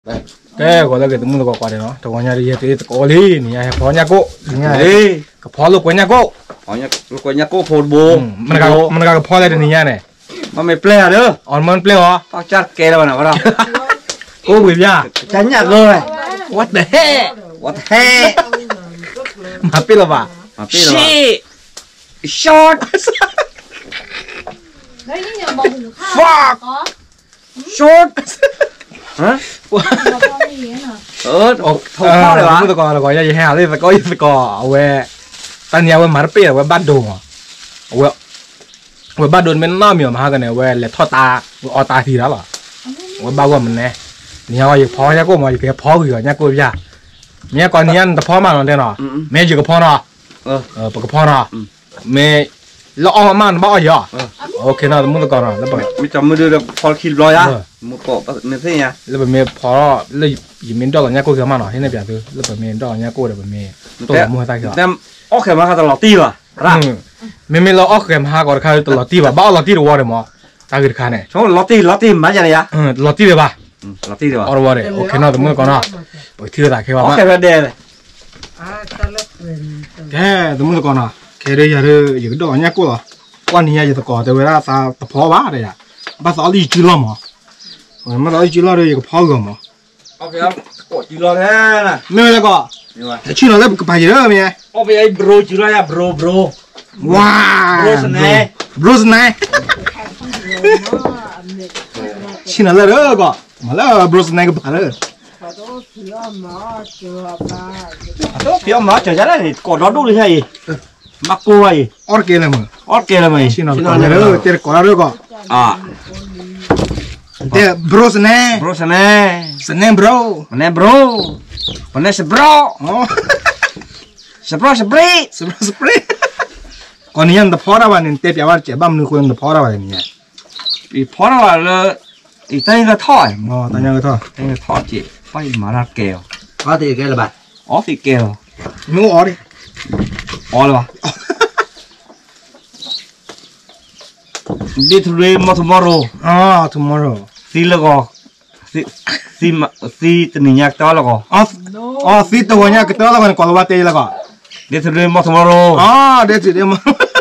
ကဲ ဂီၤလၢအဂ့ၤ သမုၣ်သကိးကိးဂၤဒဲးနီၤ, တဂီၤညါဒ်ယဟဲတုၤသကိးလံ နံၤညါဟဲဖီညၣ်ကိၣ်, လၢကဖီလိာ်ကွဲညၣ်ကိၣ်, ညၣ်ကိၣ်ဖိတဘိ, မနုၤဂၤကဖီလဲၣ်တနံၤညါန့ၣ်, မ့ၢ်ပျဲၢ်ဧါဒီး, အီၤမ့ၢ်ပျဲၢ်ဧါ, ကဲလၢၤဘၣ်နီၤ, ကိၣ်ဝံၤပျၢ်, ကညၣ်ဂီၤဝဲ, what the heck, what the heck, မၤပ့ၢ်လီၤဘၣ်, shit, short, fuck, short, မုၣ်သကိး ယဟဲဟးလၢသကိးယသကိး အဝဲ, တနံၤအဝဲမၤတပ့ၢ် အဝဲဘၣ်ဒိမး, အဝဲ အဝဲဘၣ်ဒိမ့ၢ်နီၢ်မံၤအီၤ မဟါကန့ၣ် အဝဲလဲၤထီၣ်တၢ်, အီတၢ်သံတၢ်လီၤ, အဝဲဘၣ်ဂီၢ်မနုၤ, နံၤညါယကဖီညၣ်ကိၣ်မး ယကဟဲဖီဂ့ၤအီၤညၣ်ကိၣ်ပျၢ်, မ့ၢ်ကိးနံၤညါနတဖီမးနီၤတဲနီၤ, မ့ၢ်ယကဖီနီၤ, ပကဖီနီၤ, မ့ၢ်လၢအီၣ်မးနဘၣ်အီၣ်ယၤ, အိၣ်ခ့နီၤ သမုၣ်သကိးနီၤ, လၢပမ့ၢ်ဖီ, လၢပမ့ၢ်ဖီလၢယမ့ၢ်ဒိၣ်လီၤညၣ်ကိၣ်က့ၤမးနီၤ ဟ့ၣ်န့ၢ်ပျၢ်သု, လၢပမ့ၢ်ဒိၣ်လီၤညၣ်ကိၣ်ဒီး ပမ့ၢ်တိၢ်လီၤမုၢ်ဟဲသၣ်က့ၤလီၤ, အီၣ်ဃဲမဟါတလီၤတံၢ်ဘၣ်, မ့မ့ၢ်လၢအီၣ်ဃဲမဟါကီးတခါတလီၤတံၢ်ဘၣ် ဘၣ်အီၣ်လီၤတံၢ်တဝီဒီးမး, တၢ်ဂ့ၢ်တခါန့ၣ်, လီၤတံၢ်လီၤတံၢ်မးယၤန့ၣ်ယၤ, တလီၤတံၢ်ဒံးဘၣ်, အီၣ်တဝီဒီး အိၣ်ခ့နီၤ သမုၣ်သကိးနီၤ, ပကထံၣ်ဝဲသးခဲဘၣ်မး, ကဲ သမုၣ်သကိးနီၤ ခဲဒ်ယၤဒီး ယကဒိၣ်လီၤညၣ်ကိၣ်လီၤ, ကွၢ်နံၤညါယသကိးတဲဝဲဒၣ်သးတဖီဘၣ်ဒီးယၤ, ဘၣ်သးအီၣ်လၢယစုလီၢ်မး, မ့ၢ်သးအီၣ်လၢယစုလီၢ်ဒီး ယကဖီဂ့ၤမး, မ့ၢ်ဝဲလၢကီး, ဆ့ၣ်နီၤလၢပကပၤယံၤလၢမ့ၢ်, ဝါ, bro စနဲ, ဆ့ၣ်နီၤလၢကီး, မ့ၢ်လၢ bro စနဲကပၤလၢ တဖံးအီၣ်မၤအီၣ်စၢၤဒၣ်န့ၣ် ကိးဒီဒူၣ်လံဟဲအံၤ, ဘၣ်ကိၢ်ဘၣ်အံၤ, အီၣ်တကဲလၢမ့ၢ်, အီၣ်တကဲလၢမ့ၢ်, ဆ့ၣ်နီၤလၢ တဲကိးဒီဒူၣ်ကီး, တဲ bro စနဲ, bro စနဲ, စနဲ bro, စနဲ bro, ပနဲ စဘြီ, စဘြီ စဘြီ, ကိးနံၤညါနတဖီတၢ်ဘၣ်န့ၣ် နတဲပျးဝဲတစဲး ဘၣ်မနုၤဃိနတဖီတၢ်ဘၣ်န့ၣ်, ယဖီတၢ်ဘၣ်လၢ ယတၢ်ညၣ်ကထီၣ်, တၢ်ညၣ်ကထီၣ်, တၢ်ညၣ်ကထီၣ်က့ၤ, ဘၣ်ယမၤတၢ်ကဲလီၤ, အီၣ်သ့ကဲလီၤ, မ့ၢ်အီၣ်ဒံး, အီၣ်လၢၤဘၣ်, day today မ့ၢ် tomorrow, tomorrow, သံလၢဂီၤ, သံတနံၤညါကတၢၢ်လၢဂီၤ, အီ သံတဂီၤညါကတၢၢ်လၢဂီၤန့ၣ် ကိးလီၤဝါတဲလၢဂီၤ, day today မ့ၢ် tomorrow, day today မ့ၢ်,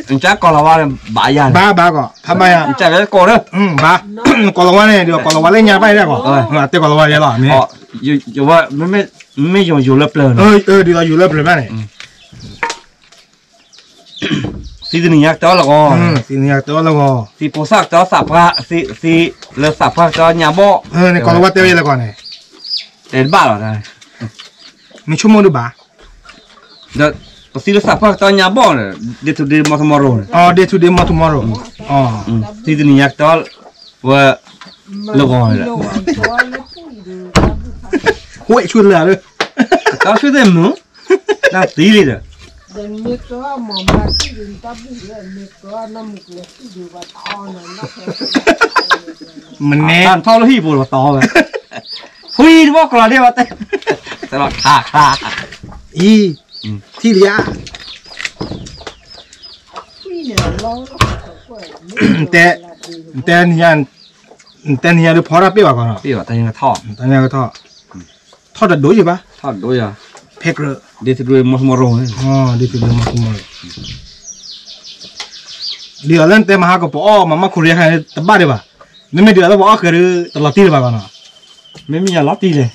နကကိးလီၤဝါဘၣ်ယၤ, ဘၣ်ဘၣ်ကီး ဖးဘၣ်ယၤ, နကကိးဒီး, ဘၣ်, ကိးလီၤဝါန့ၣ် ဒီးကိးလီၤဝါလၢညါဘၣ်ယၤကီး, တဲကိးလီၤဝါယၤလီၤ, မ့ၢ်, မ့ၢ်ယိၤယိၤလၢပျၢၤနီၤ, ဒ်သိးယိၤလၢပျၢၤဘၣ်န့ၣ် သံတနံၤညါကတၢၢ်လၢဂီၤ, သံတနံၤညါကတၢၢ်လၢဂီၤ, သံဖိသၣ်ကတၢၢ်သးပှၢ်, သံလၢသးပှၢ်ကတၢၢ်ညါဘီၣ်, နကိးလီၤဝါတဲဝဲလၢဂီၤန့ၣ်, တဲတဘၣ်လီၤ, မ့ၢ်ဆိကမိၣ်ဒုးဘၣ်, ဒီးပသံလၢသးပှၢ်ကတၢၢ်ညါဘီၣ်န့ၣ်, day today မ့ၢ် tomorrow န့ၣ်, day today မ့ၢ် tomorrow, သံတနံၤညါကတၢၢ်, ဝဲ, လၢဂီၤန့ၣ်, ဝဲဆူလၢ, ကတၢၢ်ဆူသ့ၣ်မုၢ်, တၢ်သံလံဒီး မ့ၢ်ကမၤ, မနဲ, တၢ်ထီၣ်လၢဟံၣ်ပူၤလီၤတီဝဲ, ဖှံတဘီၣ်ကျီၤဒ့ၣ်ဝဲတဲ, တလီၤခါခါ, အံၤ, ထံၣ်လံဧါ, တဲ, တဲနံၤညါ, တဲနံၤညါဒုးဖီတၢ်ပ့ၢ်ဘၣ်ကီးနီၤ, တၢ်ညါကထီၣ်, ထီၣ်တဒိၣ်ယံၤဘၣ်, ဖဲကြၢး, day today မ့ၢ် tomorrow, day today မ့ၢ် tomorrow ဒ်သိးလၢနတဲမဟါကပအီၣ်မၤမၢ်ခိရံယါခါန့ၣ် တဘၣ်ဒံးဘၣ်, မ့မ့ၢ်ဒ်သိးလၢပအီၣ်ဃဲၤဒီး တလီၤတံၢ်ဒံးဘၣ်ကီးနီၤ, မ့မ့ၢ်ယၤလီၤတံၢ်လဲၣ်,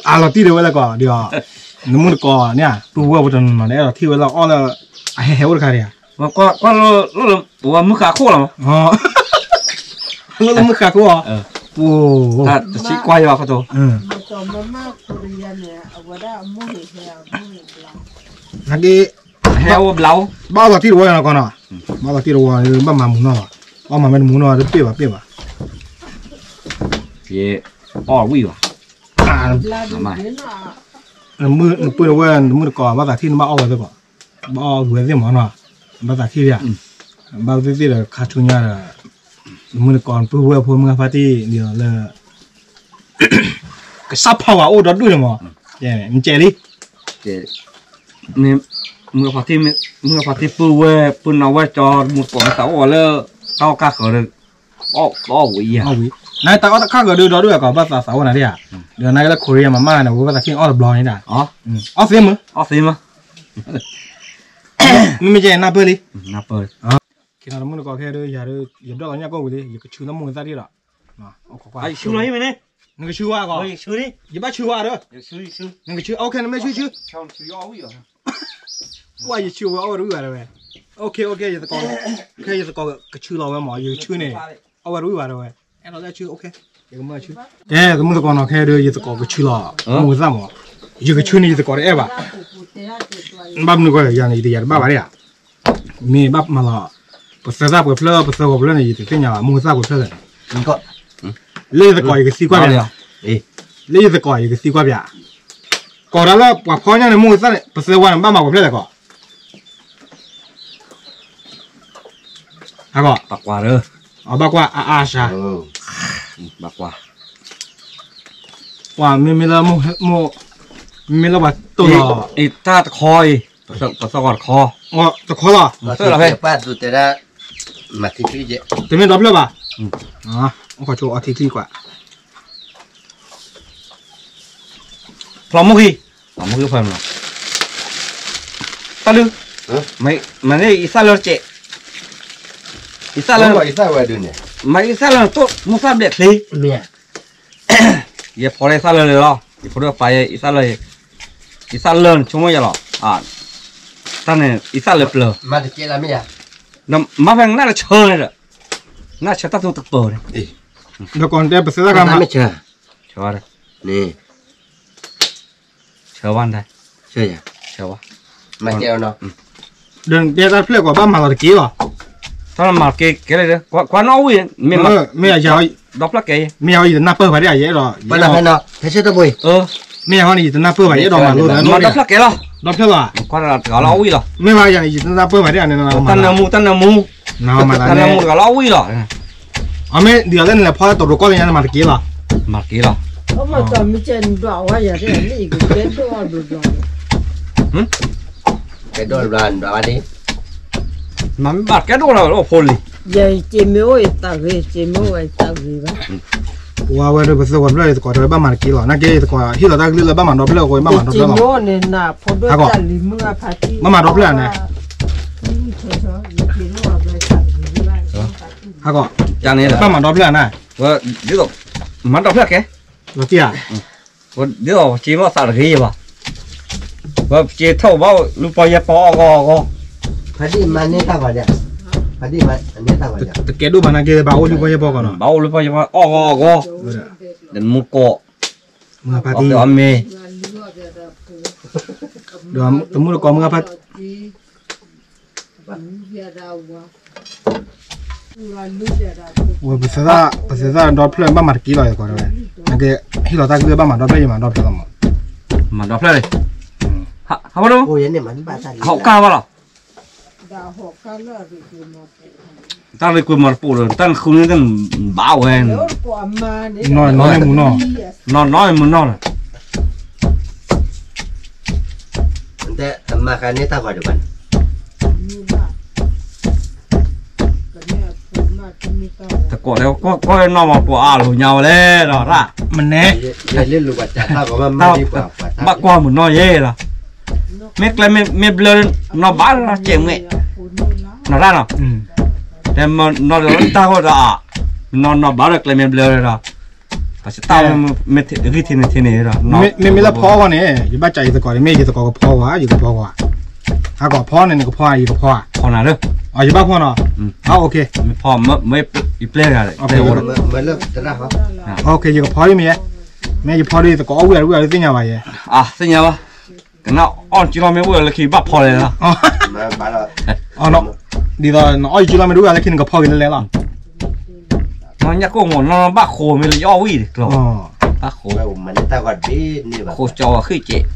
အလီၤတံၢ်ဒံးဝဲလၢကီးဒီး, နမုၢ်တကိးန့ၣ် ပုၢ်ဝဲၢ်ပတနီၤနီၤဒီး အဲၣ်ဒိးထံၣ်ဝဲလၢအီၣ်လၢ, အဟဲဟဲအိၣ်တခါဒံးဧါ, ကွၢ်လၢ, လၢပဝဲမုၢ်ဃါခိၣ်လီၤ, လၢလၢမုၢ်ဃါခိၣ်ဧါ, ပူၤ, တဆံကွၢ်ယၤဖးတိၤ နာ်က့, ဟဲအိၣ်ဘျါအိၣ်, ဘၣ်အီၣ်လီၤတံၢ်တဝီနီၤကီးနီၤ, ဘၣ်အီၣ်လီၤတံၢ်တဝီ ဘၣ်မၤမူနီၤလီၤ, ဘၣ်မၤမ့ၢ်တမူနီၤ တပ့ၢ်ဘၣ်ပ့ၢ်ဘၣ်, ယအီၣ်ဝံၣ်ဘၣ်, နပုၢ်တဝဲၢ် နမုၢ်တကိး ဘၣ်သးထံၣ်နဘၣ်အီၣ်ဝဲသ့ၣ်ကီး, ဘၣ်အီၣ်ဝဲသ့ၣ်မးနီၤ, ဘၣ်သးထံၣ်ဧါ, ဘၣ်သ့ၣ်သ့ၣ်ဒီးခါဆူညါဒီး, နမုၢ်တကိး ပုၢ်ဝဲၢ်ဖိမုၢ်ဂၢ်ဖါတံၢ်ဒ်သိးလၢ ကစၢ်ဖးဝဲအိၣ်ဒီဒူၣ်န့ၣ်မး, မ့ၢ်ကဲလံ, မုၢ်ဂၢ်ဖါတံၢ် မုၢ်ဂၢ်ဖါတံၢ်ပုၢ်ဝဲၢ် ပုၢ်နီၢ်ဝဲၢ်ကၠီ မုၢ်ကိးမ့ၢ်သးအိၣ်ဝဲလၢ တၢ်အီၣ်ကၢ်ဃၢၤဒီး, အီၣ်ဝံၤယၤ, အီၣ်ဝံၤ, နတၢ်အီၣ်တခါကဒီးဒီးဒုးကီးဘၣ်သးသးအိၣ်နၤဒၣ်ဧါ, ဒီးနကလၢ Korea မၤမၢ်နၤန့ၣ် ဝဲဘၣ်သးခံအီၣ်တဘျီန့ၣ်ဒၣ်, အီၣ်သ့မုၢ်, အီၣ်သ့မုၢ်, မ့မ့ၢ်ကဲနၢ်ပၢၢ်လံ, နၢ်ပၢၢ်, ကဲနီၤတမုၢ်တကိးခဲဒီး ယၤဒီး ယဒွဲၣ်လီၤညၣ်ကိၣ်ဝံၤလံ ယကဆူလၢမိၢ်သၣ်ဒၣ်ဒီး, ယဆူလီၤမ့ၢ်န့ၣ်, နကဆူဝဲကီး, ယဘၣ်ဆူဝဲဒီး, နကဆူ, OK နမ့ၢ်ဆူဆူ ကွၢ်ယဆူဝဲအီၣ်ဝဲတဝံၣ်ဘၣ်တဝဲ, OK OK ယသကိး, ခဲယသကိးကဆူလီၤဝဲမး ယကဆူန့ၣ်, အီၣ်ဝဲတဝံၣ်ဘၣ်တဝဲ, အဲၣ်ဒိးလၢဆူ OK, ယကမၢဆူ, ကဲ တမုၢ်သကိးနီၤ ခဲဒုး ယသကိးကဆူလီၤ မိၢ်သၣ်မး, ယကဆူန့ၣ် ယသကိးတအဲၣ်ဘၣ်, ဘၣ်မနုၤဃိလဲၣ် ယၤန့ၣ် ယတယၤတဘၣ်ဘၣ်ဒၣ်ဧါ, မ့ၢ်ဘၣ်မၤလီၤ, ပသၢသၣ်ပှဲၤဖျၢၣ် ပသၢဂီၤဖျၢၣ်န့ၣ် ယတသ့ၣ်ညါဘၣ် မိၢ်သၣ်ပှဲၤဖျၢၣ်လဲၣ်, လၢယသကိးယကသံကွၢ်ပျး, လၢယသကိးယကသံကွၢ်ပျး, ကိးတၢ်လၢပှၤဖီညါန့ၣ် မိၢ်သၣ်န့ၣ် ပသၢဝါန့ၣ် ဘၣ်မၤပှဲၤဖျၢၣ်လဲၣ်ကီး အဂီၢ်, ဘၣ်ကွၢ်, အဘၣ်ကွၢ်အါအါစှၤ, ဘၣ်ကွၢ်, ပှၤမ့မ့ၢ်လၢ, မ့မ့ၢ်လၢပှၤတိၢ်လီၤ, အံၤတၢ်တခီအံၤ, ပသၢဂီၤတခီ, တခီလီၤ, ပၣ်သူတဲဒၣ်, မၤထံချံ, တမ့ၢ်ဒီဖျၢၣ်ဘၣ်, အိၣ်ခိးဆိအီထံချံကွၢ် ဖျီမုၢ်ခံ, ဖျီမုၢ်ခံဖဲမနီၤ, တၢ်ဒုး, မၤန့ၢ်ယသၣ်လၢတကဲး, ယသၣ်လၢ, မၤယသၣ်လၢတိၢ် မိၢ်သၣ်ဘျဲၣ်ချ့, ယဖီလၢယသၣ်လၢလၢလီၤ, ယဖိဒိၣ်ပာ်ယဲယသၣ်လၢ, ယသၣ်လၢနဆိကမိၣ်ယၤလီၤ, တၢ်န့ၣ် ယသၣ်လၢပျၢၤ, မၤဖဲနနၢ်တဆၢန့ၣ်ဒီး, နၢ်ဆၢတၢ်သူတပၢၤန့ၣ်, ဒီးကိးတဲပသၢသၣ်ဂၤမၤ, ဆၢဝဲ, ဆၢဝဲ, ဆၢဝဲ, ဒီးတဲတၢ်ဖျၢၣ်ကွၢ်ဘၣ်မၤလီၤတက့ၢ်လီၤ, တၢ်မၤတက့ၢ်ကဲလၢ, ကွၢ်နီၣ်ဝံၣ်, မ့ၢ်, ဒီဖျၢၣ်ကဲ, မ့ၢ်ယၤယတနၢ်ပၢၢ်ဘၣ်ဒၣ်ယအဲၣ်ဒိး, မ့ၢ်ယၤန့ၣ် ယတနၢ်ပၢၢ်ဘၣ်ယအဲၣ်ဒိးမၤလိဒီး, ဒီဖျၢၣ်ကဲလီၤ, ဒီဖျၢၣ်လီၤ, ကွၢ်တဂၤလီၤဝံၣ်လီၤ, မ့ၢ်ဘၣ်ယၤန့ၣ် ယတနၢ်ပၢၢ်ဘၣ်ဒၣ်န့ၣ်, တၢ်နၢမူ, တၢ်နၢမူ, တၢ်နၢမူတဂၤလီၤဝံၣ်လီၤ, အမ့ၢ်ဒ်သိးလၢနလဲၤဖီတရိၤကီၢ်လၢညါန့ၣ် မၤတက့ၢ်လီၤ, မၤတက့ၢ်လီၤ, ကဲဒိၣ်ဘျီ, မၤမ့ၢ်ဘၣ်ကဲဒိၣ်လီၤလၢဖိလံၤ, ယက့ၤမ့ၢ်အိၣ်ယသးဂ့ၤ, ယက့ၤမ့ၢ်အိၣ်ယသးဂ့ၤဘၣ်, ပှၤဝဲဒီးပသၢဂီၤဖျၢၣ်ယသကိးတဲဝဲဘၣ်မၤတက့ၢ်လီၤ, နာ်က့ယသကိးဟ့ၣ်လီၤတၢ်ကလုၢ်လၢဘၣ်မၤဒီဖျၢၣ်အဃိ ဘၣ်မၤဒီဖျၢၣ်လီၤ, ဘၣ်မၤဒီဖျၢၣ်န့ၣ်, ဟးကီး, ဘၣ်မၤဒီဖျၢၣ်န့ၣ်, ဒ်သိး, မၤဒီဖျၢၣ်ကဲ, လီၤတံၢ်ဧါ, ဒ်သိးက့ၤဘၣ်သးတဂ့ၤဘၣ်, ဝဲက့ၤထီၣ်ဘၣ်အိၣ်လူၤပီၢ်ယဲၢ်ပီၢ်အီၣ်ဂီၢ်အီၣ်ဂီၢ်, ဖါဒံၣ်မၤန့ၢ်တၢ်ဂီၤ, ဖါဒံၣ်မၤန့ၢ်တၢ်ဂီၤ, တကဲဒိၣ်ဘၣ်နာ်က့ဘၣ်အိၣ်လူၤပီၢ်ယဲၢ်ပီၢ်ကီးနီၤ, ဘၣ်အိၣ်လူၤပီၢ်ယဲၢ်ပီၢ်အီၣ်ဂီၢ်အီၣ်ဂီၢ်, ဒီးမူကီၢ်, မုၢ်ဖါတံၢ်, ဒီးတမူတကိးမုၢ်ဖါတံၢ် ဝဲပသၢသၣ်, ပသၢသၣ်ဒီဖျၢၣ်ဘၣ်မၤတက့ၢ်လီၤ, ယသကိးတဲဝဲ, နကဟ့ၣ်လီၤတၢ်ကလုၢ်ဘၣ်မၤဒီဖျၢၣ် ယမၤဒီဖျၢၣ်လီၤမး, မၤဒီဖျၢၣ်လံ, ဟးကါဘၣ်လီၤ, တၢ်ရ့ကွံာ်မၤတပိာ်ဒီး တၢ်နဃုန့ၣ်တဘၣ်ဝဲန့ၣ်, နီၢ်နီၢ်မုၢ်နီၢ်, နီၢ်နီၢ်မုၢ်နီၢ်လီၤ တဲအမၤကန့ၢ်တၢ်ဂီၤဒံးဘၣ်န့ၣ်, တကိးလၢ ကွၢ်နီၢ်မၤပိာ်အါလိာ်ညါဝဲလဲၣ်ဒီးရၣ်, မနဲ, ဘၣ်ကွၢ်မုၢ်နီၢ်ယဲလီၤ, မ့ၢ်ကျဲမ့ၢ်ဘျၢ နီၢ်ဘၣ်လီၤစဲးမွဲၣ်, နီၢ်ရၣ်နီၤ, တဲမၤနီၢ်ဒီးတၢ်ဂီၤဒီး, နီၢ်နီၢ်ဘၣ်ဒီးကျဲမ့ၢ်ဘျၢဒီး ပစတၢ်ဂံၢ်ထံန့ၣ်ထံန့ၣ်ဒီး, မ့မ့ၢ်လၢဖီအဂီၢ်န့ၣ် ယဘၣ်ကးယသကိးန့ၣ် မ့ၢ်ယသကိးကဖီဝဲ ယကဖီဝဲ, ဟးကီးဖီန့ၣ် နကဖီ ယကဖီ, ဖီနၤလၢ, ယဘၣ်ဖီနီၤ, မ့ၢ်ဖီ, ယပျဲဂၤ, ယကဖီဒ်မ့ၢ်, မ့ၢ်ယဖီဒ်ယသကိးအီၣ်ဝံၣ်အီၤ တဝံၣ်အီၤ တသ့ၣ်ညါဘၣ်ယဲ, သ့ၣ်ညါဘၣ်, ကနၣ်အီၣ်ကံလီၤမ့ၢ်အိၣ်လၢခံဘၣ်ဖီလဲၣ်လီၤ, ဒ်သိးနအီၣ်ယကံလီၤမ့ၢ်တအိၣ်လၢခံ နကဖီက့ၤလဲၣ်လဲၣ်လီၤ, နီၢ်ညၣ်ကိၢ်မ့ၢ်နီၢ်ဘၣ်ဃိမ့ၢ်လၢယအီၣ်ဝံၣ်တကျိၤ, ဘၣ်ဃိ, ဃိကၠီအီၣ်ဃံၣ်ကဲး, ဃိကၠီ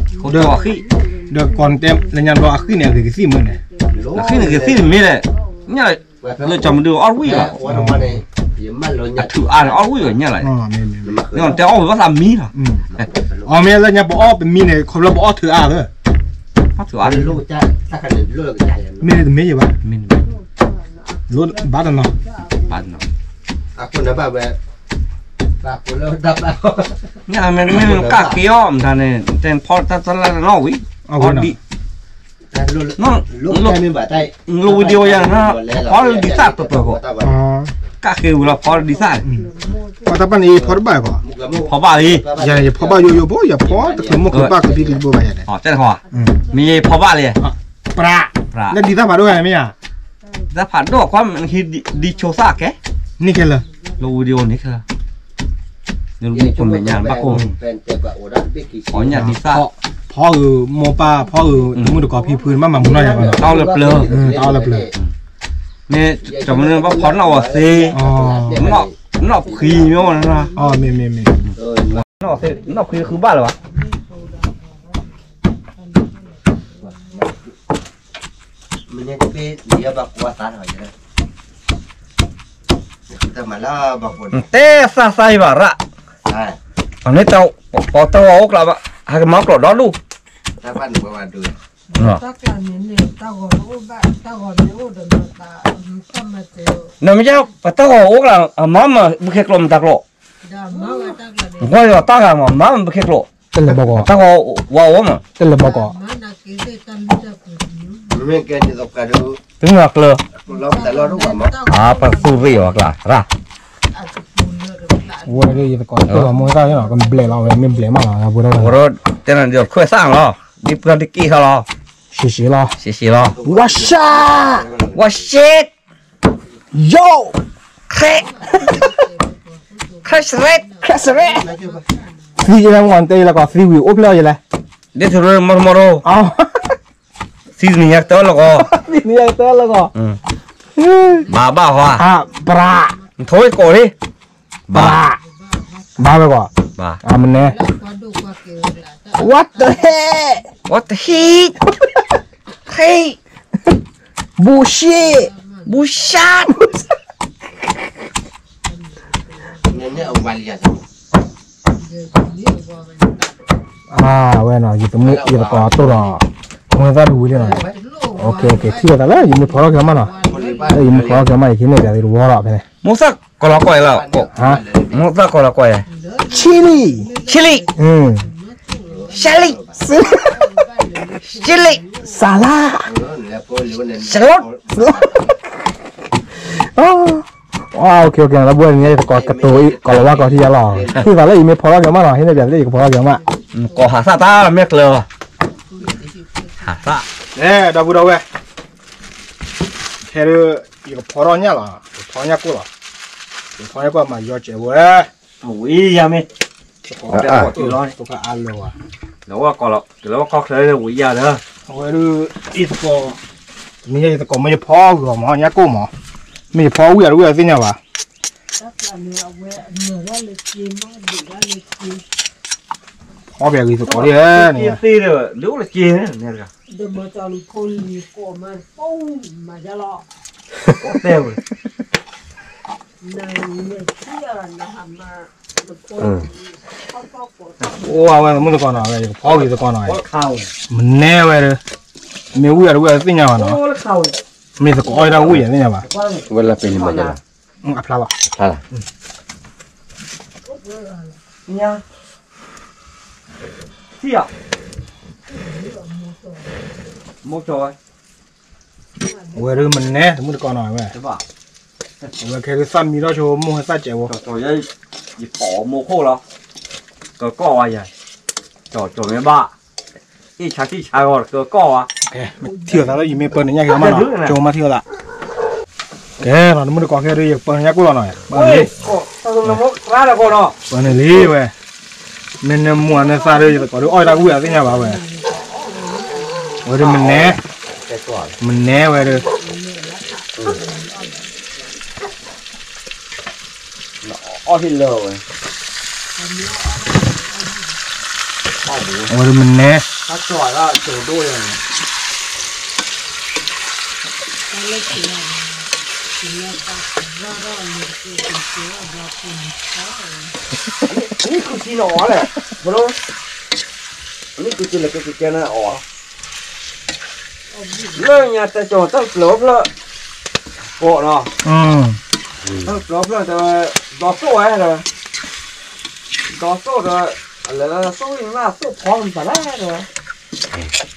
အီၣ်ဃံၣ်, ဒီးကိးနတဲလၢညါဒီးအဃံၣ်န့ၣ် အဂ့ၤကသံၣ်မ့ၢ်န့ၣ်, အဃံၣ်န့ၣ်ဂ့ၤသံၣ်န့ၣ်မ့ၢ်လဲၣ်, ညၣ်လၢကၠီမဒုအီၣ်ဝံၣ်လီၤ, အထုးအါန့ၣ်အီၣ်ဝံၣ်လီၤညၣ်လီၤ, တဲအီၣ်ဝံၣ်ဘၣ်သးမံလီၤ, အီၣ်မ့ၢ်လၢညါပအီၣ်ပမံန့ၣ် ခီဖျိပအီၣ်ထုးအါလၢ, အီၣ်ထုးအါလၢ, မ့ၢ်တမ့ၢ်ယဘၣ်, ဘၣ်တနီၤ, ဘၣ်တနီၤ, အဃိန့ၣ်ဘၣ်ဝဲ, တၢ်ဖိလၢတၢ်ဘၣ်, မ့ၢ်မ့ၢ်ကၣ်က့ၤအီၤမတၤန့ၣ် တဲဖီတၢ်တလၢ်နီၣ်ဝံၤ, ဖီဒံး, လိၣ်ဝံၤဒံးဝဲယၤ, ဖီဒံးသၣ်ပၢၢ်ပၢၢ်ဃီ, ကၣ်က့ၤဝံၤလီၤဖီဒံးသၣ်, ဖီတၢ်ပၢၢ်န့ၣ် ဖီတဘၣ်ဃီ, ဖီဘၣ်အံၤ, ယၤယဖီဘၣ်ယိယိဖိ ယဖီတချုးမိၢ်ချုးပၢ်ကဘံကဘုဘၣ်ယၤန့ၣ်, မ့ၢ်ယဖီဘၣ်လံ, ပြး, လၢဒံးသၣ်ဖးဒိၣ်ဂၤန့ၣ်မ့ၢ်ယၤ တၢ်ဖးဒိၣ်ခီ ဒံးဆိသၣ်ကဲ, န့ၢ်ခဲလၢာ်, လၢဝံၤဒံးအိၣ်န့ၢ်ခဲလၢာ်, နမ့ၢ်ညါဘၣ်ကိၣ်, အီၣ်ညၣ်ဒံးသၣ်, ဖီဧိၤမိၢ်ပၢ် ဖီဧိၤတမုၣ်တကိးဖံဖု နဘၣ်မၤမူနီၢ်ယၤဘၣ်, တၢ်အီၣ်လၢပျၢၤ, မ့ၢ်တမ့ၢ်ဘၣ်ဖီနီၣ်ဝဲသ့, နီၣ်ဖှံမ့ၢ်ဝဲ, မ့ၢ်မ့ၢ်မ့ၢ်, နီၣ်ဖှံဃုဘၣ်လၢၤဘၣ် တဲသးသးအံၤဘၣ်ရၣ်, အန့ၣ် ပှၤတၢ်ဂီၤအိၣ်ကျါဘၣ် ဟဲကမၤကျိာ်ဒီဒူၣ်, နမ့ၢ်ပှၤတၢ်ဂီၤအိၣ်ကျါ အမါမၤဘုခ့ကျိာ်မတၤကျိာ်, ကွၢ်ယီၤတၢ်ဂၤမး မါမၤဘုခ့ကျိာ်, တၢ်ဂီၤဝါအိၣ်မး, မ့ၢ်ကဲန့ၣ် သုမၤကျၢၤ, ပသူၣ်ရ့ၣ်အီၤကျါရၣ်, ဝဲဒၣ်ယသကိးတိၢ်လီၤမိၢ်သၣ်နီၤ ကဘျဲးလီၤဝဲ မ့ၢ်ဘျဲးမးလီၤ ပှၤဒီး တဲနၤဒီးခွဲးသၣ်လီၤ ဒ်ပှၤဒ်က့ၢ်ထီၣ်လီၤ, ရှဲရှဲလီၤ, ရှဲရှဲလီၤ, ဝါရှဲ, ဝါရှဲ, ယိာ်, ခရဲး, ခရဲးစရဲး, ခရဲးစရဲး, သံယဲလၢမၤတဲယဲလၢကီး သံဝံၤအိၣ်ဖျဲၣ်အီၤယဲလဲၣ်, ဒ်သိးမီၢ်မီၢ်ရိ သံနံၤညါကတၢၢ်လၢကီး, သံနံၤညါကတၢၢ်လၢကီး, ဘၣ်ဘၣ်ဟီ, ပြး, နထိၣ်ဝဲကိးလံ, ဘၣ်, ဘၣ်ဝဲကီး, မနဲ, what the heck, what the heck, hey, bullshit, bullshit. အဝဲနီၤ ယသကိးတိၢ်ဒီး မိၢ်သၣ်တဝံၤလံနီၤ, ထံၣ်လိာ်သးလၢ ယမ့ၢ်ဖီထီၣ်က့ၤမးနီၤ, ယမ့ၢ်ဖီထီၣ်က့ၤမး ယကဟံးန့ၢ်ပၠးသ့တဝီလီၤဖဲန့ၣ်, မိၢ်သၣ်ကိးလီၤကွၢ်လီၤ, မိၢ်သၣ်ကိးလီၤကွၢ်, chili, chili, chili, chili, salad, salad. လၢဘှဲန့ၣ် ယသကိးကတိၤအံၤ ကိးလီၤဝါကိးထံယါလီၤ, ထံၣ်သးလၢယမ့ၢ်ဖီထီၣ်က့ၤမးနီၤ ဟံးန့ၢ်ပၠးသ့ ယကဖီထီၣ်က့ၤမး, ကိးဟးသၣ်တၢ်မဲာ်ကျၢၤ, ဟးသၣ်, ဒီပုၢ်ဒီဝဲၢ်, ခဲဒုး ယကဖီထီၣ်ညၣ်လီၤ, ယဖီညၣ်ကိၢ်လီၤ, ယဖီညၣ်ကိၢ်မး ယီစဲးဝဲ ဝံၤယၤမ့ၢ်, သကိးအါလၢၤဝဲ, လၢဝဲကီၢ်ချၢဝံၤယၤဒီး, အဝဲဒုး ယသကိး, မ့ၢ်ယသကိးမ့ၢ်ယဖီအီၣ်ဂီၤမး ညၣ်ကိၢ်မး, မ့ၢ်ယဖီဝံၤအတဝံၤအသ့ၣ်ညါဘၣ်, ဖီပၠးဂ့ၤသကိးဒ်န့ၣ်, အိၣ်ဝဲသမုၣ်သကိးနီၤ ယကဖီဂ့ၤသကိးနီၤ, မနဲဝဲဒီး, မ့ၢ်ဝံၤအတဝံၤအသ့ၣ်ညါဘၣ်နီၤ, မ့ၢ်သကိးအီၣ်တၢ်ဝံၤအသ့ၣ်ညါဘၣ်, အဖျါလီၤ, ဝဲဒုးမနဲ သမုၣ်သကိးနီၤဝဲ, အဝဲခဲဒုးသၣ်မံထီၣ်ဆိမိၢ်ဟဲသၣ်စဲးဖိ, ယပိာ်မိၢ်ခိၣ်လီၤ, ကကီၢ်ဝဲယၤ, ကၠီၤကၠီၤမ့ၢ်ဘၣ်, အ့ၣ်ဆါထံၣ်ဆါဂီၤကကီၢ်ဝဲ, ထံၣ်လိာ်သးလၢယမ့ၢ်ပၢနုာ်ညၣ်က့ၤမးနီၤ ကၠိမးထံၣ်လိာ်သး, ကဲနီၤ သမုၣ်သကိးခဲဒုး ယကပၢနုာ်ညၣ်ကိၢ်လီၤနီၤ, ပၢနုာ်လံဝဲ မ့ၢ်နမူအနသၣ်ဒီး ယသကိးဒီး အီၣ်တၢ်ကဝံၣ်အသ့ၣ်ညါဘၣ်ဝဲ, ဝဲဒုးမနဲ, မနဲဝဲဒုး, အီၣ်ဟ့ၣ်လၢဝဲ, ဝဲဒုးမနဲ, န့ၣ်ဃုထံနီၤအီၤလဲၣ်, ဘၣ်, န့ၣ်ဃုထံန့ၣ်ကကဲန့ၣ်အီၤ, လၢညါတၢ်ကၠီၤတၢ်ပျၢၤအိၣ်ဖျၢၣ်, ကိးနီၤ, ပျီဖျၢၣ်ဒီး ဒီသိၣ်ဝဲဒီး ဒီသိၣ်ဒီး လၢသိၣ်ဝံၣ်မး သိၣ်ဖီမၤသးလဲၣ်ဒီး ဒီသိၣ်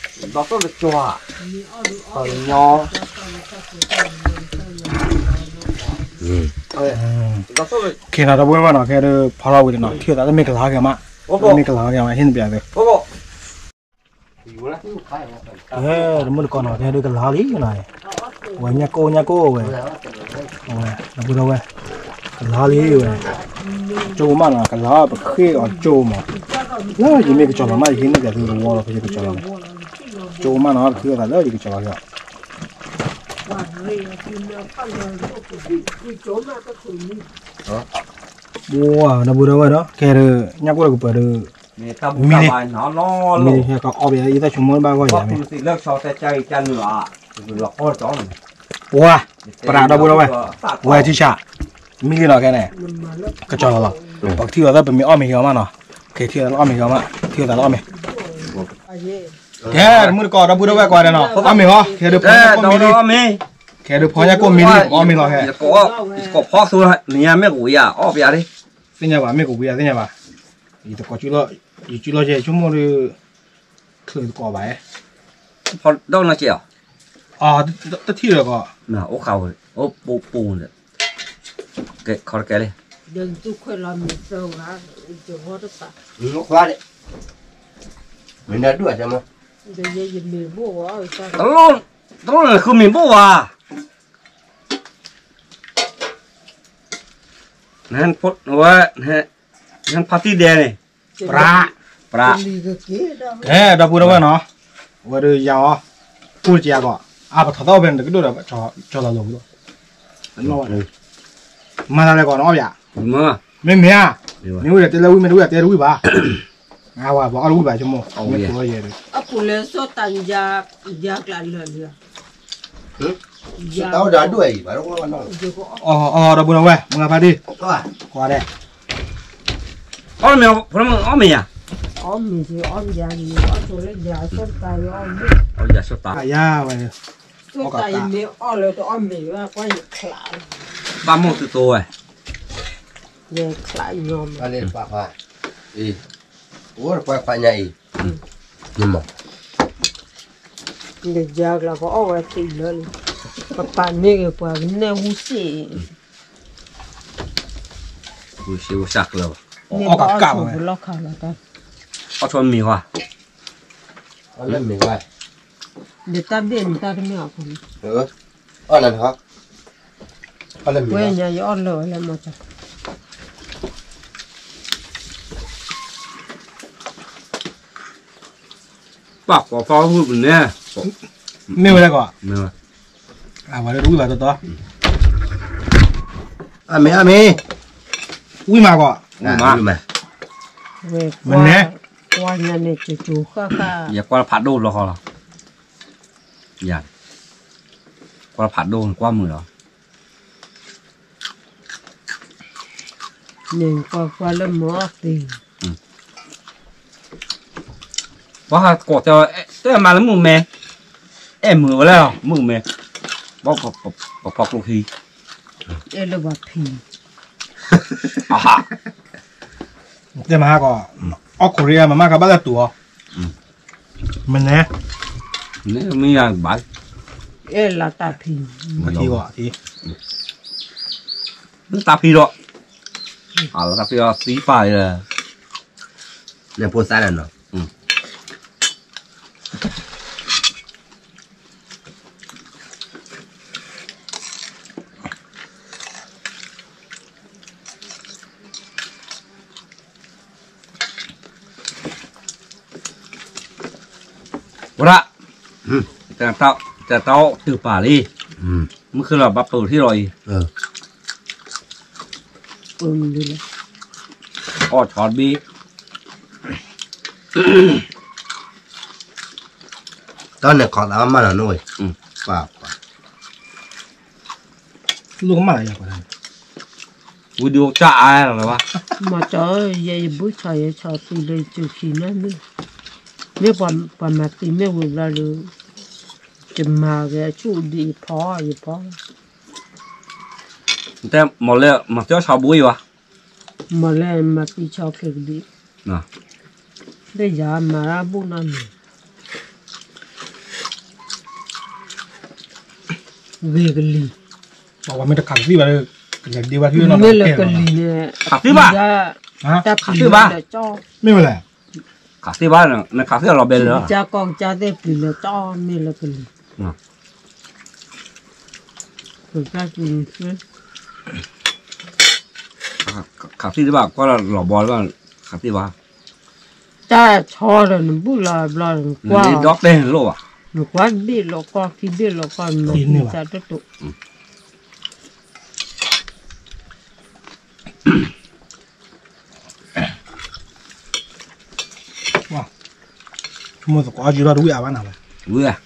တကၠီၤ ညီ ခဲနီၤ ဒီပုၢ်ဝဲၢ်နီၤ ခဲဒုးဖီထီၣ်ဝံၤဒီးနီၤ ထံၣ်သးတမ့ၢ်ကလၤက့ၤမး တမ့ၢ်ကလၤက့ၤမး ဟ့ၣ်နပျးသု ကဲ တမုၢ်တကိးနီၤ ခဲဒုးကလၤလံနီၤ ဝဲညၣ်ကိၣ်ညၣ်ကိၣ်ဝဲ ဒီပုၢ်ဒီဝဲၢ် ကလၤလံဝဲ ကၠိမးနီၤ ကလၤပဃ့အီၤကၠိမး လၢယမ့ၢ်ကစီၤလီၤမး ယဟ့ၣ်န့ၢ်က့ၤသုတဝီလီၤ ဖဲယကစီၤလီၤ ကၠိမးနီၤ ပဃ့အသးလၢယကစီၤလီၤ ဒီပုၢ်ဒီဝဲၢ်ဒီး ခဲဒုး ညၣ်ကိၣ်ဒီးကပၤဒီး မံလံ မံလံ ဟဲကအီၣ်ဘၣ် ယသးဆိကမိၣ်ဘၣ်ဂီၢ်ယၤမ့ၢ် ပှၤ ပရးဒီပုၢ်ဒီဝဲၢ် ဝဲထံဆး မံလံနီၤခဲန့ၣ် ကစီၤလီၤလီၤ ပကထံၣ်အီၤသးပမ့ၢ်အီၣ်မ့ၤဟံးအီၤမးနီၤ ကထံၣ်အီၤသးလၢအီၣ်မ့ၤဟံးအီၤမး ထံၣ်အီၤသးလၢအီၣ်မ့ၤ ကဲ တမုၢ်တကိးဒီပုၢ်ဒီဝဲၢ် ကွၢ်ဒီးနီၤ အီၣ်မ့ၤဟီ ခဲဒုးဖီညၣ်ကိၣ်မံလံ ခဲဒုးဖီညၣ်ကိၣ်မံလံ အီၣ်မ့ၤလီၤခဲ ယကိးဖီသိမ့ၢ်မ့ၢ်ကဝံၤဧါ အီၣ်ပယါရ့ သ့ၣ်ညါဘၣ် မ့ၢ်ကဝံၤဧါ သ့ၣ်ညါဘၣ် ယတကိး ယစုလီၤယဲ ယဆိကမိၣ်ဒီး ချုးတကိးဘၣ် ဖီဒီးနီၢ်ကဲအီၤ တထံၣ်ဒီးကီး အိၣ်ခးဝဲ အိၣ်ပူၤပူၤဒီး ကဲ ခီတကဲလံ ခွဲးလီၤမ့ၢ်သၢဝါ ယဂီၢ်တပာ် ခွါဒီး မ့ၢ်နဒူၣ်အဆၢမီ တလိၣ်နဃုမ့ၢ်ဘိၣ်ဝါ နဝဲ နဖါတံၢ်ဒဲးန့ၣ် ပြး ပြး ကဲ ဒီပုၢ်ဒီဝဲၢ်နီၤ အဝဲဒီးယၤအီၤ ပူတကယၤကီး အါပထီၣ်သီၣ်ဖဲန့ၣ်တကဒိၣ်ဒီး ကၠီလီၤလိၤ မၤသးလဲၤကီးနအီၣ်ယၤ မ့မ့ၢ်ဧါ မ့ၢ်ဝံၤဒီးတဲလၢဝံၣ် မ့ၢ်တဝံၣ်တဲတဝံၣ်ဘၣ် အဝဲပှၤအီၣ်တဝံၣ်ဘၣ်ဆိကမိၣ် မ့ၢ်ကီယဲဒီး အပူၤလၢစီၣ်တၢ် ယၤကျးလၢာ်လံ တၢ်အိၣ်ဒီးဒူၣ်အံၤဘၣ် အီၣ် အီၣ် ဒီပုၢ်ဒီဝဲၢ် မုၢ်ဂၤဖါတံၢ် ကွၢ်ဒဲး အီၣ်မ့ၤ ဖိမုၣ်အီၣ်မ့ၤယၤ အီၣ်မ့ၤ အီၣ်ယၤ အီၣ်ဆိလၢယၤ စီၣ်တၢ် ယအီၣ်မ့ၤ အီၣ်ယၤ စီၣ်တၢ် ယၤဝဲ စီၣ်တၢ် ယမ့ၢ်အီၣ်လၢတအီၣ်မ့ၤဘၣ် ကွၢ်ယချး ဘၣ်မိၢ်သုတိဝဲ ယချးညီမး အ့ အိၣ်တကွၢ်ခွါညါအံၤ န့ၣ်မး ယၤကျးကအီၣ်ဝဲသံးလၢလံ ပပာ်န့ၢ်က့ၤပှၤကနဲၣ်ဟူစ့ၣ် ဝံစ့ဝံစၢ်ကျၢၤဘၣ် အီၣ်ကးကးဘၣ်ဝဲ အီၣ်ဆိမ့ၤဝါ အီၣ်လၢမ့ၤဝါ ဒီးတၢ်ဘ့ၣ်န့ၣ်တၢ်တမ့ၢ်အီၤဖိန့ၣ် အီၣ်နၤနီၤ အီၣ်လၢမ့ၤဝါ ဝဲညါယအီၣ်လၢာ်ဝဲလၢမီၤကၠီ ပာ်ကိးဖီဝုၢ်ပနဲ မ့ၢ်ဝဲလၢကီး မ့ၢ်ဝဲ အဝဲလၢတဝံၣ်ဘၣ်တီတီ အမ့ၢ်အမ့ၢ် ဝံၣ်မးကီး ဝံၣ်မး မနဲ ကွၢ်ညါန့ၣ် ကၠိကၠိဃၣ်ဃၣ် ယကွၢ်ဖးဒိၣ်လီၤဃီလီၤ ယ ကွၢ်ဖးဒိၣ်န့ၣ်ကွၢ်မုာ်လီၤ န့ၣ်ကွၢ်ကွၢ်လၢမုာ်အီၣ်သ့ ပှၤဟးကိးတဲ တဲမၤလၢမုၢ်မဲ အဲၣ်မုာ်ဝဲလၢမုၢ်မဲ ဘၣ်ပဖီကျိခံ အဲၣ်လၢပှၤဖံ တဲမၤဟးကီး အီၣ်ခိၣ်ရ့ၣ်မၤမးကဘၣ်လၢတူၢ်အီၤ မနဲ မ့ၢ်ယၤဘၣ် အဲၣ်လီၤတၢ်ဖံ မထံဂီၤထံ တၢ်ဖံဒီး အလီၤတၢ်ဖံဒီးသံပာ်လံ န့ၣ်ဖိသၣ်န့ၣ်နီၤ ဝဲဒၣ် တၢ်တၢ်တုၤပာ်လံ မုၢ်ဃ့လီၤဘၣ်ပၢၢ်ထံၣ်လီၤအံၤ အီၣ်ဆီတဘ့ၣ် တၢ်န့ၣ်ခီသးမးလီၤနိၣ်ဝဲ ပာ်ပာ် လိၣ်ကမၣ်လၢယၤပှၤ ဝံဒိတၢ်အါလီၤဘၣ် မၤကၠီ ယဲယဘုၣ်ဆီယဲဆီသံလၢယစုခံန့ၣ် မ့ၢ်ပှၤမၤသံမ့ၢ်ဝံၤဘျီဒီး ယမၤဂ့ၤအဆူၣ်ဒ်ယဖီယဖီ တဲမီၤလဲၣ် မၤသံဆီဘိယွၤ, မီၤလဲၣ်မၤသံဆီခဲကဒံး, လၢယၤမၤရၣ်ဘိၣ်နီၢ်န့ၣ်, ဂ့ၤကလံၤ, ပှၤမ့ၢ်တခးကသံၣ်ဘၣ်ဒီး, ကလဲၤဒ့ဝဲထံၣ်နီၢ်မ့ၢ်လၢကလံၤန့ၣ်, ခးသံၣ်ဘၣ်, တၢ်ဖံးဘၣ်, မ့ၢ်ဝဲလဲၣ်, ခးသံၣ်ဘၣ်, နခးသံၣ်အလီၤဘဲလၢ, ကစၢ်ကီၢ်ကစၢ်သ့ၣ်ပျံၤလၢကၠီမ့ၢ်လၢကလံၤ, ကစၢ်ကလံၤ, ခးသံၣ်ဘၣ် ကွၢ်လီၤဘီလၢ, ခးသံၣ်ဘၣ်, တၢ်ဆီဒီးနဘူၣ်လီၤဘျီ, နကွၢ်, နကွၢ်ဘ့ၣ်လီၤကီၢ် ခံဘ့ၣ်လီၤကီၢ် နမၤသံၣ်တၢ်တတိာ် ဆိကမိၣ်သကိးအီၣ်ကံထီၣ်တဝံၣ်အါဘၣ်နၤလီၤ, ဝံၣ်,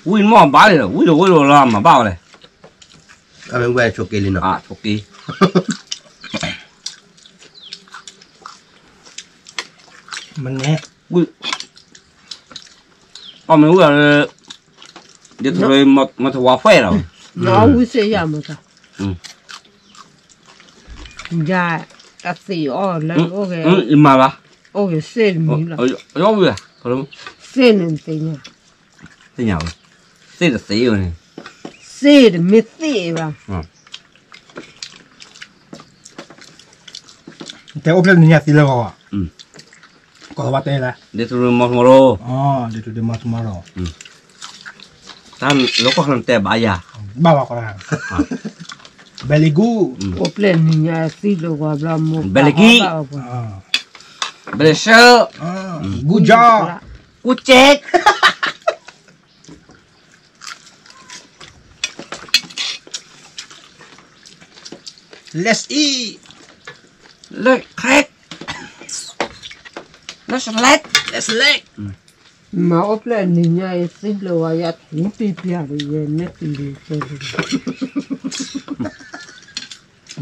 ဝံၣ်မ့ၢ်ဘၣ်လံဒီး ဝံၣ်တဝံၣ်လီၤလၢမၤဘၣ်ဝဲလဲၣ်, အဝဲဝဲဆိးက့လံနီၤ, ဆိးက့, မနဲ, ဝံၣ်, အီၣ်မ့ၢ်ဝံၣ်လီၤလၢ, ဒ်သိးမ့ၢ်ထဝါဖှဲၣ်လီၤ, ဝံၣ်စ့ယၤမတၤ ယၤ, အသ့ၣ်အီၣ်လၢအိၣ်ဂဲၤ, ယမၤဘၣ်, အိၣ်ဂဲၤစ့တမံၤလီၤ, ယအီၣ်ဝံၣ်, စ့န့ၣ်သ့ၣ်ညါ, သ့ၣ်ညါဝဲ, စ့တသ့ၣ်ဝဲန့ၣ်, စ့တမ့ၢ်သ့ၣ်ဘၣ်, တဲအိၣ်ဖျဲၣ်တနံၤညါသံလၢဂီၤ, ကီၢ်သဘၣ်တဲလၢ, ဒ်သိးမီၤထမီၤရိ, ဒ်သိးမီၤထမီၤရိ, တၢ်လၢကီၢ်ချၢတဲဘၣ်ယၤ, ဘၣ်ဘၣ်ကီး, ဘဲလံကူ, အိၣ်ဖျဲၣ်နံၤညါသံလၢဂီၤဘျီ, ဘဲလံကံ, ဘဲလံဆၢ, ကူကၠီ, ကူကၠဲး, Let's eat. Let's crack. Let's select. Let's select. မၤအိၣ်ဖျဲၣ်နံၤညါအံၤ သံလၢၤဝဲယၤထူတံၢ်ပျၢ်ဒီး ယဲမ့ၢ်သံလၢၤ,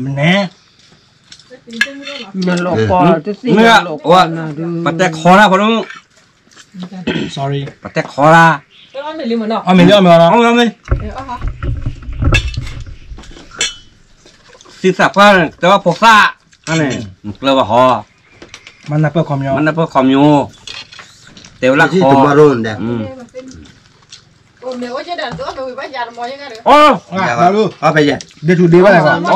မနဲ, နလီၤကီးတသ့ၣ်ညါလီၤကီးနၤဒုး, ပတဲခီတၢ်ဖိဒိၣ်, sorry, ပတဲခီတၢ်, အီၣ်မ့ၤလံအီၣ်မ့ၤလီၤ, သံသးပှၢ်န့ၣ် ကတၢၢ်ဘၣ်ဖိသၣ်, န့ၣ်, ကျၢၢ်ဘၣ်ဟီ, မၤနၢ်ပၢၢ်ခီမညီ, မၤနၢ်ပၢၢ်ခီမညီ, တဲဝဲလၢခီ, အီ, ဒ့ထူဒ့ဘၣ်လဲၣ်ဂီၤ, ဒ့ထူဒ့ဘၣ်လဲၣ်ဂီၤ, ဘၣ်, ဘၣ်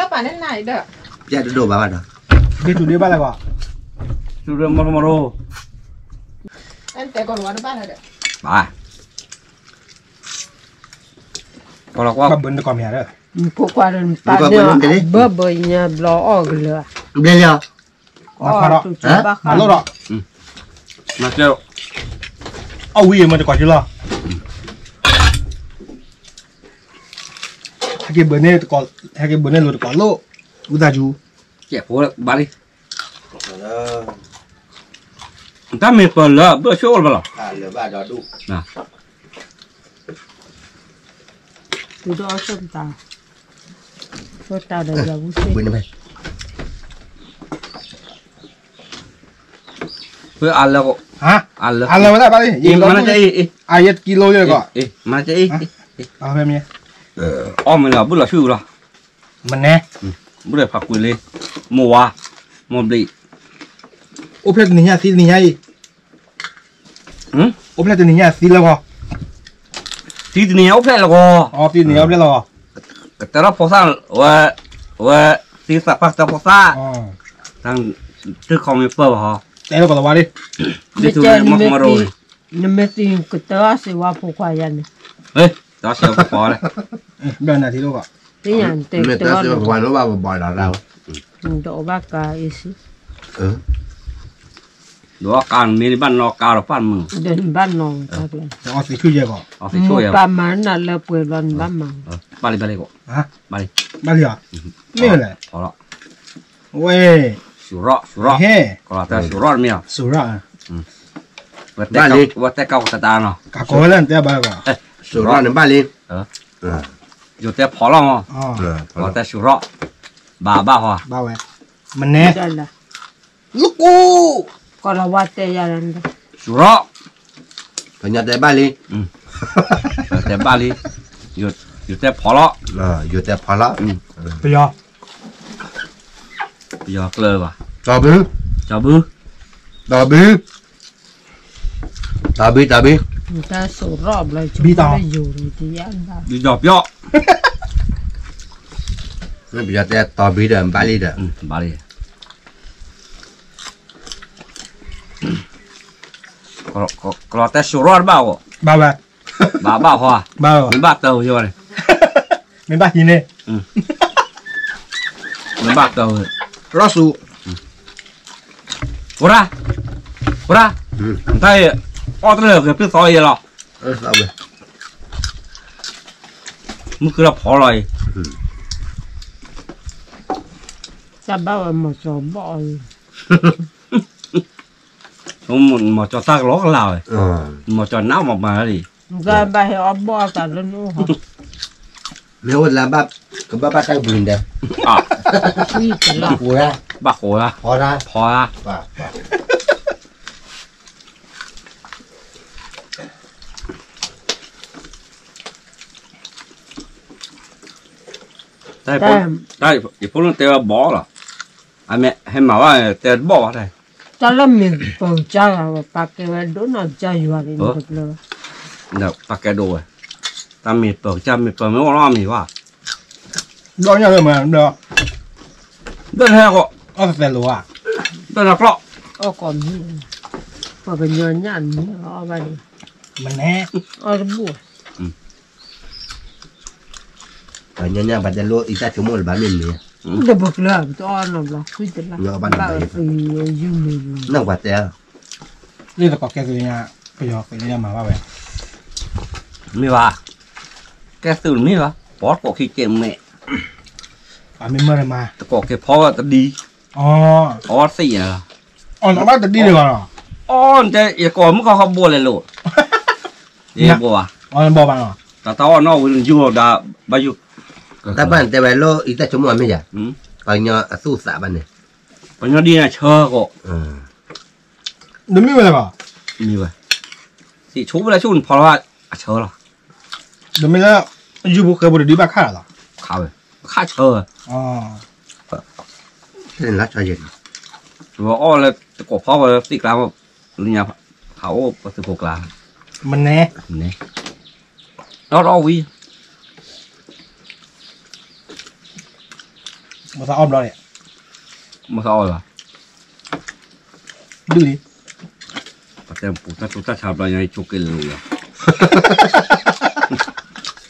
ဘၣ်, ဖိခွါန့ၣ် ပာ်န့ၢ်အီၤ ဘၢဘၢညါဘျီအီၣ်ကလၢာ်, ဘျဲလံ, မၤလိဒီး, အီၣ်ဝံၣ်အမ့ၢ်တကိးက့လီၤ, ဟဲက့ၤဘၢန့ၢ်လိၤတကိးလိၣ်, ဝံသးစူၤ, ဘၣ်လံ, တၢ်မ့ၢ်ပၢၢ်လၢ ဘၢၣ်ဆိၣ်အိၣ်လၢၤဘၣ်လီၤ, သုဒီးအီၣ်ဆိၣ်တၢ်, ဆိၣ်တၢ်ဒီးယၤဝံၣ်စ့ၢ်, အါလၢ, အါလၢဝဲဒၣ်ဘၣ်လံ, အါယဲၢ်ကံလိယဲၢ်ကီး, မၤနကဲအံၤ, အီၣ်မ့ၢ်လီၤ ဘုၣ်လီၤဆူၣ်လီၤ, မနဲ, ဘုၣ်လီၤဖးကွံာ်လံ, မိၢ်ဝါ, မိၢ်ဘျံး, အိၣ်ဖျဲၣ်တနံၤညါသံတနံၤညါအံၤ, အိၣ်ဖျဲၣ်တနံၤညါသံလၢဂီၤ, သံတနံၤညါအိၣ်ဖျဲၣ်လၢဂီၤ, သံတနံၤညါအိၣ်ဖျဲၣ်လၢဂီၤ, ကတၢၢ်ထီၣ်ဖိသၣ်, ဝဲ, ဝဲ, သံသးပှၢ်ကတၢၢ်ဖိသၣ်, တၢ်ထုခီမ့ၢ်ပၢၢ်ဘၣ်ဟီ, တဲလၢကီးလီၤဝါလံ, ဒ်သိးမီၤထမီၤရိၤန့ၣ်, နမ့ၢ်သံကတၢၢ်စ့ဝါဖိခွါယၤန့ၣ်, တၢ်စ့ဝါဖိခွါလၢ, သ့ၣ်ညါတဲကတၢၢ်စ့ဝါဖိခွါန့ၣ်ဘၣ်ဘၣ်ဒီး, ဒီးဘၣ်ကါအ့ၣ်စ့ ဒီးကါမ့ၢ်ဘၣ်နီၢ်ကါဒီးပၢ်မုၢ်, ဒီးနဘၣ်နီၢ်, ပၢ်မၤနၤလၢပှဲၤဘျီနဘၣ်မၤ, ဘၣ်လံဘၣ်လံ, ဘၣ်လံ, မ့ၢ်လဲၣ်, ဝဲ, ဆူၣ်ရီၣ်ဆူၣ်ရီၣ်, ဆူၣ်ရီၣ်န့ၣ်မ့ၢ်, ဆူၣ်ရီၣ်, ဝဲတဲကီၢ်ကတၢၢ်နီၤ, ကကိးဝဲလၢနတဲဘၣ်, ဆူၣ်ရီၣ်န့ၣ်ဘၣ်လံ, ယတဲဖီလီၤမး, ဝဲတဲဆူၣ်ရီၣ်, ဘၣ်ဘၣ်ဟီ, ဘၣ်ဝဲ, မနဲ, လၢကိၣ်, ကီးလီၤဝါတဲယၤ, ဆူၣ်ရီၣ်, ပှၤကညီတဲဘၣ်လံ, တဲဘၣ်လံ, ယတဲဖီလီၤ, ယတဲဖီလီၤ, ပယီၤ, ပယီၤကျၢၤဘၣ်, တဘု, တဘု, တဘု, တဘု, တဘု, ဘံၣ်တီၤ, ဘံၣ်တီၤပျီ, ပယီၤတဲတဘုဒီး ဘၣ်လံဒီး, ဘၣ်လံ, ကလီၤတဲစိရီတဘၣ်အီၤ, ဘၣ်ဝဲ, ဘၣ်ဘၣ်ဟီ, မ့ၢ်ဘၣ်တၢ်ဝဲန့ၣ်, မ့ၢ်ဘၣ်ဟံးန့ၣ်, မ့ၢ်ဘၣ်တၢ်ဝဲ, ရီၣ်စူ, ဝရၣ်, ဝရၣ်, တၢ်အီၣ်တလၢာ်ဂဲၤပျုၢ်သီအံၤလီၤ, မုၢ်ဃုလီၤဖီလီၤအံၤ, တၢ်ဘၣ်ဝဲမီၤကၠီၤဘီၣ်အံၤ မီၤကၠီၤတၢ်ကလီကလီဝဲ, မီၤကၠီၤနးမးမးလံ, ဘၣ်ဟဲအီၣ်ဘီၣ်အသးလၢနအိၣ်, မ့ၢ်အိၣ်လၢဘၣ်, ကဘၣ်ဘၣ်တၢ်ဘုးဒီး, ဘၣ်ဃိး, ဖီ, ဖီ, တၢ်, ယဖိလၢတဲဝဲဘီၣ်လီၤ, အမ့ၢ်ဟဲမၤဘၣ်တဲတဘီၣ်ဘၣ်, တၢ်လၢမ့ၢ်ပၢၤကစၢ်လီၤ, ပာ်ကဲဝဲဒိၣ်နီၢ်ကစၢ်ယွၤလံ, ပာ်ကဲဒိၣ်ဝဲ, တၢ်မ့ၢ်ပၢၤကစၢ်မ့ၢ်ပၢၤမ့ၢ်အိၣ်လီၤမ့ၢ်ဘၣ်, ဘျီညါလၢမၤ, ဘျီဟဲကီး, အီၣ်သဲးလိာ်ဧါ, ဘျီညါကျီၢ်, အီၣ်ကိးမံၤ, ပှၤကညီညၣ်မံၤအီၣ်ဘၣ်န့ၣ်, မနဲ, အီၣ်တဘူၣ် ပှၤကညီညၣ်ဘၣ်တဲလိၣ်အံသၣ်ဆိကမိၣ်လၢၤဘၣ်မ့ၢ်မ့ၢ်, တဘၣ်ကျၢၤ ပတအီၣ်နီတဘျီ ဃုတလါ, ဘၣ်ယုၢ်မ့ၢ်, နကွၢ်တဲ, လၢသကိးကဲသုးညါ, ပယီၤသုးညါမၤဘၣ်ဝဲ, မ့ၢ်ဘၣ်, ကဲသုးမ့ၢ်ဘၣ် ပှၤသကိးခံကဲးမဲာ်, မ့ၢ်မ့ၢ်မၤ, သကိးကဲးဖီဝဲတဒံ, အီသံး, အီဘၣ်တဒံလၢၤဘၣ်နီၤ, အီတဲ ယကိးမုၢ်ခီဃီဘိလဲၤလိာ်, ယဘိဘၣ်, ဘိဘၣ်နီၤ, တၢ်တၢ်အီၣ်နီၣ်ဝံၤယိၢ်ဒီး, ဘၣ်ယိၢ်, တၢ်ဘၣ်န့ၣ်တဲဝဲလၢအံသၣ်ဆိကမိၣ်အမ့ၢ်ယၤ, ပှၤကညီအသူၣ်အသးဘၣ်န့ၣ်, ပှၤကညီဒ်န့ၣ်ဆၢကိး တမ့ၢ်ဝဲလဲၣ်ဘၣ်, မ့ၢ်ဝဲ, သ့ၣ်ဆိပလၢဆိနဖီလီၤဘၣ်အဆၢလီၤ, တမ့ၢ်လၢ, ယုၢ်ဖိဃဲဖိတဒံဘၣ်ခါလီၤ, ခါဝဲ, ခါဆၢဝဲ, ဝဲအီၣ်လၢသကိးဖီဝဲသ့ၣ်ကျါ, လၢညါ, ဟးအိၣ်ပသုးဖိကျါ, မနဲ, မနဲ, ဒီးဒီးဝံၤ မသးအီၣ်ဘျီန့ၣ်, မသးအီၣ်ဘၣ်, ဒုးလံ, ပတဲပူၤတၢ်တိၢ်တၢ်ဆါဘျီညါ ဆိးက့လိာ်လီၤ,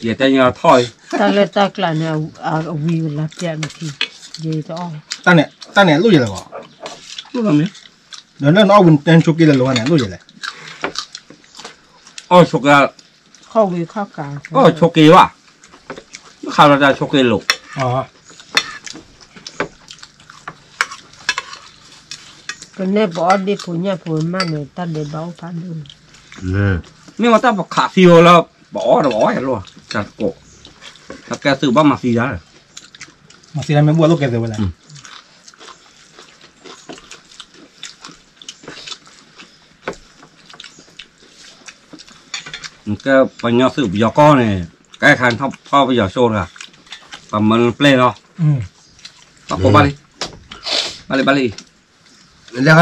ယတဲညါထီၣ်အံၤ, တၢ်လၢတၢ်ကျးန့ၣ်, အဝံၤလၢပျၢ်နခံ, ယတအီၣ်, တၢ်န့ၣ်လိၣ်ယဲလဲၣ်ဘၣ်, လိၣ်လီၤမ့ၢ်, ဒီးလၢနအီၣ်ဝံၤနတဲဆိးက့လိာ်လီၤန့ၣ် လိၣ်ယဲလဲၣ်, အီၣ်ဆိးက့ ခီၣ်ဝံၤခီၣ်ကး, အီၣ်ဆိးက့ဘၣ်, မ့ၢ်ခးလီၤတၢ်ဆိးက့လိာ်, ကနဲၣ်ပအီၣ်ဒ့ဖိညၣ်ဖိမးန့ၣ် တၢ်ဒဲးဘးအိၣ်ဖးဒိၣ်န့ၣ်, မ့ၢ်ဝဲတၢ်ပခးသံဝဲလၢ, ပအီၣ်ဒီးပအီၣ်ယလိၣ်, တၢ်တကိး, တၢ်ကဲသုးဘၣ်မၤသံတၢ်, မၤသံတၢ်မ့ၢ်ဘၣ်လိၣ်ကဲသုးဝဲလဲၣ် ကဲပှၤကညီသုးပယီၤကီၢ်န့ၣ်, ကဲခါထီၣ်ပယီၤစိတဂၤ, ပှၤမၢလၢပျဲၢ်လီၤ, ဘၣ်ကိးဘၣ်လံ, ဘၣ်လံဘၣ်လံ, ဘၣ်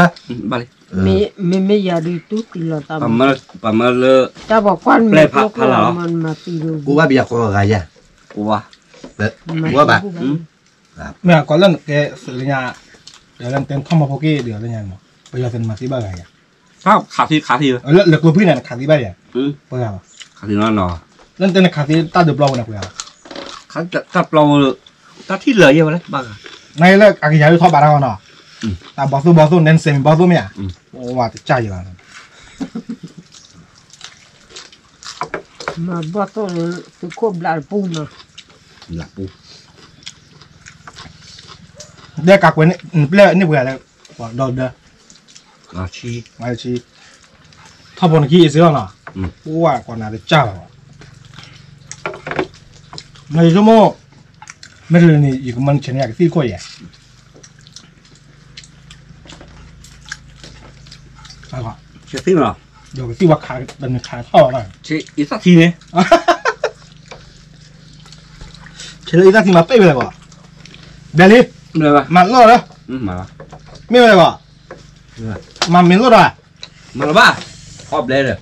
လံ, မ့မ့ၢ်ယၤဒုးတူၢ်တံၢ်လီၤသး, ပှၤမၢလၢ, တၢ်ပှၤကွၢ်နမ့ၢ်ဖးဖးလၢ်လီၤ, မၤသံဒိၣ်, ကိးဘၣ်ပယီၤကိးဂၤယၤ, ကိးဘၣ်, ကိးဘၣ်, မ့ၢ်ကီးလၢနကဲသုးလၢညါ, ဒီးလၢနတဲနထီၣ်မီဖိက့ၢ်ဒီးလၢညါန့ၣ်မး, ပယီၤသုးနမၤသံဘၣ်ဂၤယၤ, ခးသံခးသံ, လၢကျိဖံန့ၣ် နခးသံဘၣ်ယၤ, ပှဲၤဂၤလီၤ, ခးသံနီၤနီၤ, လၢနတဲနခးသံတၢ်ဒုးပျီပူၤန့ၣ်ပှဲၤဂၤလီၤ, ခးတၢ်ပျီပူၤ, တၢ်ထံၣ်လၢာ်ယဲၢ်ဝဲလၢဘၣ်ဂၤ, နလၢအကယၤဒုးထီၣ်ဘးတၢ်ဂီၤနီၤ, တၢ်ဘီၣ်သိၣ်ဘီၣ်သိၣ် နဲနစဲးမံၤဘီၣ်သိၣ်မ့ၢ်ဧါ, ဝဲတကၢ်ယၤလီၤ မၤဘီၣ်သိၣ်လၢသုးခိၣ်ဘျးတပူၤနီၤ, ဘျးပူၤ, ဒဲကးကွဲးန့ၣ် နပျဲၢ်န့ၣ်ပှဲၤလၢ, ဒီးဒၢ, ထီၣ်ဖိနခံအစ့လီၤနီၤ, အိၣ်ဝဲကိးနၤတကၢ်လီၤ, နဆိကမိၣ်, မ့ၢ်တလၢန့ၣ် ယကမၤနဆဲးန့ၣ် ယကသံခိၣ်ယဲၢ် ကသံၣ်မး, ယကသံၣ်ဝါခးတနံၤခးထီၣ်ဘၣ်, ဆ့အံသၣ်ထံန့ၣ်, ဆ့လၢအံသၣ်ထံမၤပ့ၢ်ဝဲလဲၣ်ဘၣ်, ဘျဲလံ, မၤလီၢ်ဒီး, မ့ၢ်ဝဲလဲၣ်ဘၣ်, မၤမ့ၢ်လီၢ်ဒီး, မၤလီၤဘၣ်, အီၣ်ဘျဲဒီး,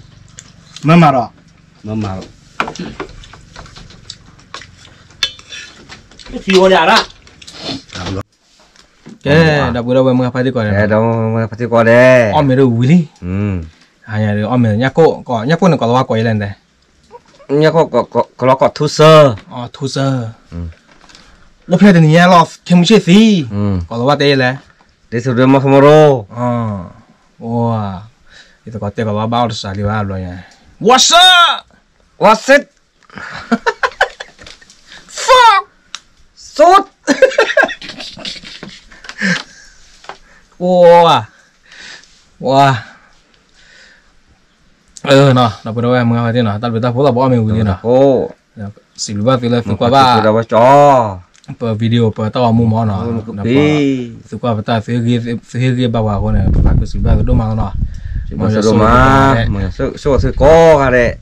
မၤမၤဒီး, မၤမၤလီၤ, ထံဝဲဒၣ်, ကဲ, ဒီပုၢ်ဒီဝဲၢ်မုၢ်ဖါတံၢ်ကိးဂၤဒဲး, ဒီပုၢ်ဝဲၢ်မုၢ်ဖါတံၢ်ကိးဂၤဒဲး, အီၣ်မ့ၤတဝံၤလံ, အီၣ်မ့ၤ, ညၣ်ကိၣ်န့ၣ် ကိးလီၤဝါကိးယဲလဲၣ်န့ၣ်, ညၣ်ကိၣ်ကိးလီၤကိးထူစၢ, ထူစၢ, လၢဖဲတနံၤညါလီၤ ခဲမုၢ်ဆ့ၣ်သံ, ကိးလီၤဝါတဲယဲလဲၣ်, ဒ်သိးဒီးမီၤထမီၤရိ, ယသကိးတဲကိးလီၤဝါဘၣ်အီၣ်တစးလံဘၣ်ဘျီညါ, What's up? What's it? Fuck! Shit! ဝါ, ဝါ, ဒီပုၢ်ဒီဝဲၢ်မုၢ်ဖါတံၢ်နီၤ, တၢ်ဘျုးတၢ်ဖှိၣ်လီၤ ပအီၣ်မ့ၤဝံၤလံနီၤ, စံးဘျုးဘၣ်သုလၢသုကွၢ်ဘၣ် ပ video ပတၢ်ဂီၤမူမးနီၤ, သုကွၢ်ပတၢ် သုဟ့ၣ်ဂံၢ်ဘါပှၤအဃိန့ၣ် ပသးခုစံးဘျုးဘၣ်သုဒိၣ်မးလီၤနီၤ, မ့ၢ်ဆိၣ်ဂ့ၤသုကိးဂၤဒဲး,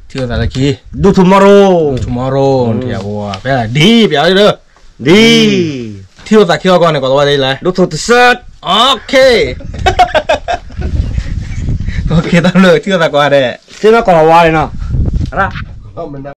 ထံၣ်လိာ်သးလၢခံ, ဒူၣ်ထူမီရိ, ဒူၣ်ထူမီရိ, ဖဲဒ်ပျးလၢ ဒ်, ထံၣ်လိာ်သးခံအဂီၢ်န့ၣ် ကိးလီၤဝါဒ်လဲၣ်, ဒူၣ်ထူတစၢ, တၢ်ဘျုး ထံၣ်လိာ်သးကိးဂၤဒဲး, ထံၣ်လိာ်ကိးလီၤဝါဒ်နီၤ,